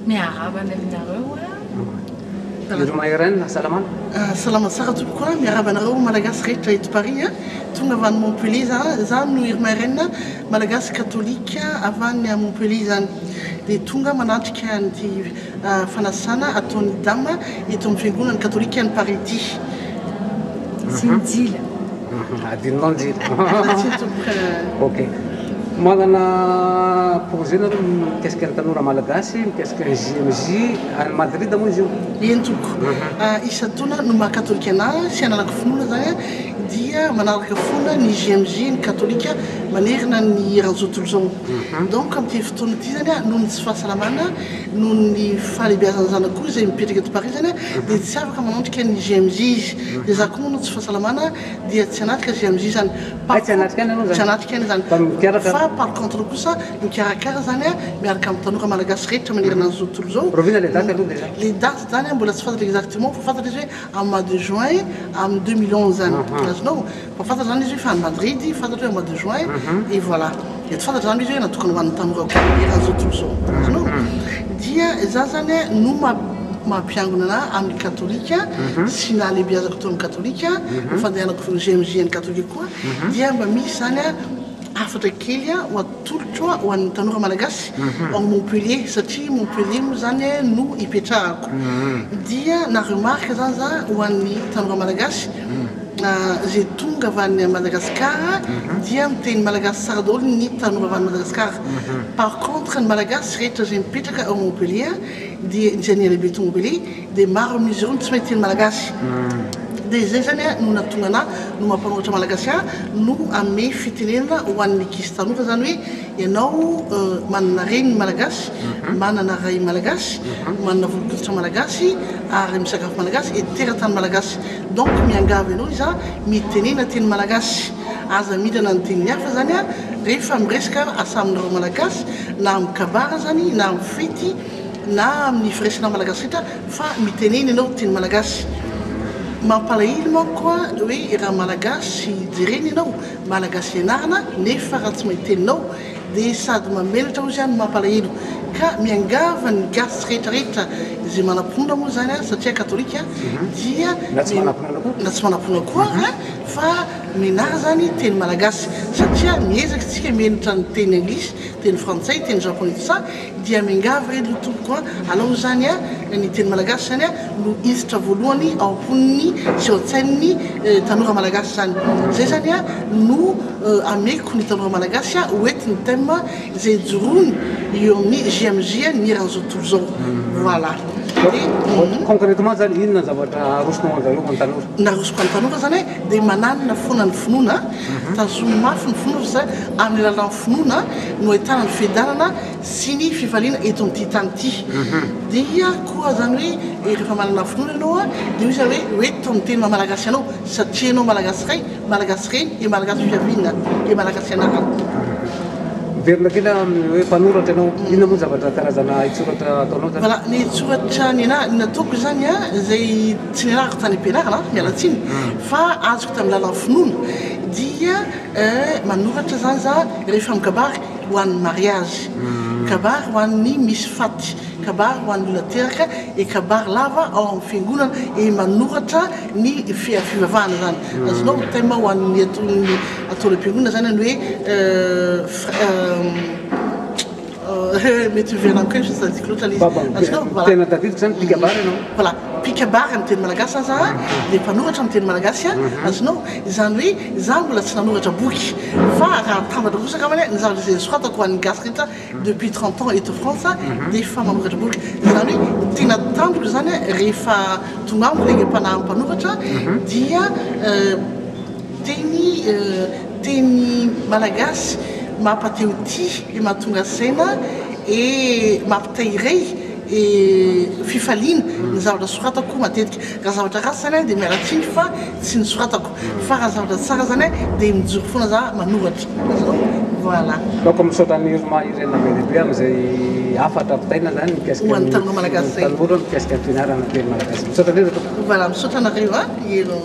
Miarahaba anareo a. Irma Irène, salamana. Salama tsara tompoko a, miarahaba anareo Malagasy rehetra eto Paris a. Tonga avy any Montpellier za, za no Irma Irène, Malagasy katolika avy any Montpellier zany. Dia tonga manatrika an'ity fanasana ataon'ny Dama eto amin'ny fiangonana katolika any Paris ity. Sy ny jila. Adinonao ny jila. Tsy tompoko. Ok. Manana projet nareo mikasika ny tanora malagasy, mikasika ny JMJ any Madrid moa izy io? Eny tompoko. Isan-taona no maha katolika anahy sy ananako finoana zany a, dia manaraka foana ny JMJ ny katolika manerana ny eran'izao tontolo izao. Donc amin'ity fotoana ity zany a, noho ny tsy fahasalamana, noho ny fahalehibeazan'ny zanako izay mipetraka eto Paris zany a, dia tsy afaka manatrika ny JMJ izy. Dia za koa moa noho tsy fahasalamana dia tsy hanatrika JMJ zany. Hay tsy hanatrika any ianao zany? Tsy hanatrika any zany. Fa mikarakara? Fa par contre kosa mikarakara zany a, miaraka amin'ny tanora malagasy rehetra manerana an'izao tontolo izao. Rahoviana le daty aloha déjà? Le daty zany a mbola tsy fantatra exactement fa fantatra izy hoe amin'ny mois de juin amin'ny 2011 zany. Azonao? Fa fantatra zany izy hoe fa any Madrid, fantatra hoe mois de juin et voilà. Dia tsy fantatra zany izy hoe natokana ho an'ny tanora koa eran'izao tontolo izao. Azonao? Dia za zany a no mampiangona anahy amin'ny katolika sy nahalehibeazako teo amin'ny katolika, ny fandehanako JMJ an'ny katolika koa dia mba misy zany a hafatra kely a ho atolotro ho an'ny tanora malagasy ao Montpellier satria Montpellier moa zany no ipetrahako. Dia na remarque zany za ho an'ny tanora malagasy izay tonga avy any Madagasikara dia miteny malagasy tsara daholo ny tanora avy any Madagasikara. Par contre ny malagasy rehetra izay mipetraka ao Montpellier dia izay niha-lehibe tao Montpellier dia maro amin'izy ireo no tsy mahay teny malagasy. Dia izay zany no nahatonga anahy no mampanoratra malagasy ahy no hanome fitenenana ho an'ny ankizy tanora zany hoe ianao manana reny malagasy, manana ray malagasy, manana volon-koditra malagasy ary misakafo malagasy et teratany malagasy. Donc miangavy anao izaho mitenena teny malagasy. Aza mihinana ny tenin'ny hafa zany rehefa miresaka asa aminareo malagasy na amin'ny kabary zany na amin'ny fety na amin'ny firaisana malagasy rehetra fa mitenena ianao teny malagasy. Mampalahelo manko hoe raha malagasy jerena ianao, malagasy ianarana nefa raha tsy mahay teninao dia sady mamenatra ozy no mampalahelo. Ka miangavy ny gasy rehetra rehetra izay manam-pinoana moa zany satria katolika dia Na tsy manam-pinoana koa. Na tsy manam-pinoana koa fa mianara zany teny malagasy satria miezaka isika mianatra ny teny anglisy, teny frantsay, teny japonais tout ça dia miangavy re aloha tompoko a, alao zany a ny teny malagasy zany a no hiditra voalohany ao am-pon'ny sy ao an-tsain'ny tanora malagasy zany. Zay zany a no ameko ny tanora malagasy a ho entiny thème izay ijoroany eo amin'ny JMJ ny eran'izao tontolo izao. Voilà. Dia Concrètement zany inona ny zavatra arosonao an'zareo ho an'ny tanora? Ny arosoko an'ny tanora zany dia mananina foana ny finoana, tazomy mafy ny finoana fa amin'ny alalan'ny finoana no ahitana ny fiadanana sy ny fifaliana eto amin'ity tany ity. Dia koa zany hoe rehefa manana finoana ianao dia hoy zany hoe hoentiko amin'ny teny maha malagasy anao satria ianao malagasy ray, malagasy reny et malagasy fiaviana et malagasy anarana. Miverina kely amin'ny hoe mpanoratra ianao, inona moa ny zavatra karazana haitsoratra ataonao zany? Voilà, ny haitsoratra ny nataoko zany izay tsy nianarako tany am-pianarana, miala tsiny, fa azoko tamin'ny lalan'ny finoana dia manoratra zany za rehefa mikabary ho an'ny mariage, kabary ho an'ny misy faty, kabary ho an'ny olona teraka et kabary lava ao amin'ny fiangonana et manoratra ny fivavahana zany. Azonao thème ho an'ny ataon'ny ataon'ny am-piangonana zany ny hoe mety ho amiko fa tsy tadidiko loatra ilay izy. Azonao? Voilà. Tena tadidiko zany mpikabary ianao. Voilà, mpikabary amin'ny teny malagasy aza dia mpanoratra amin'ny teny malagasy azonao? Izany hoe za mbola tsy nanoratra boky fa raha atambatra kosa angambany ny zavatra izay nosoratako ho an'ny gasy rehetra depuis 30 ans eto France dia efa manoratra boky. Izany hoe ny tena tanjoko izany rehefa tonga amiko ilay aingam-panahy mpanoratra dia teny teny malagasy mampatehotia et mahatonga saina et mampitahirehy et fifaliana ny zavatra soratako matetika. Raha zavatra ratsy izany dia miala tsiny fa tsy nosoratako fa raha zavatra tsara zany dia mijoro foana za manoratra azonao? Voilà. Donc misaotra an'i Irma Irène be dia be amin'izay hafatra ampitaina zany mikasika Ho an'ny tanora malagasy zay. Tanora mikasika ny fianarana teny malagasy. Misaotra indrindra tompoko. Voilà, misaotra anareo a. Hero.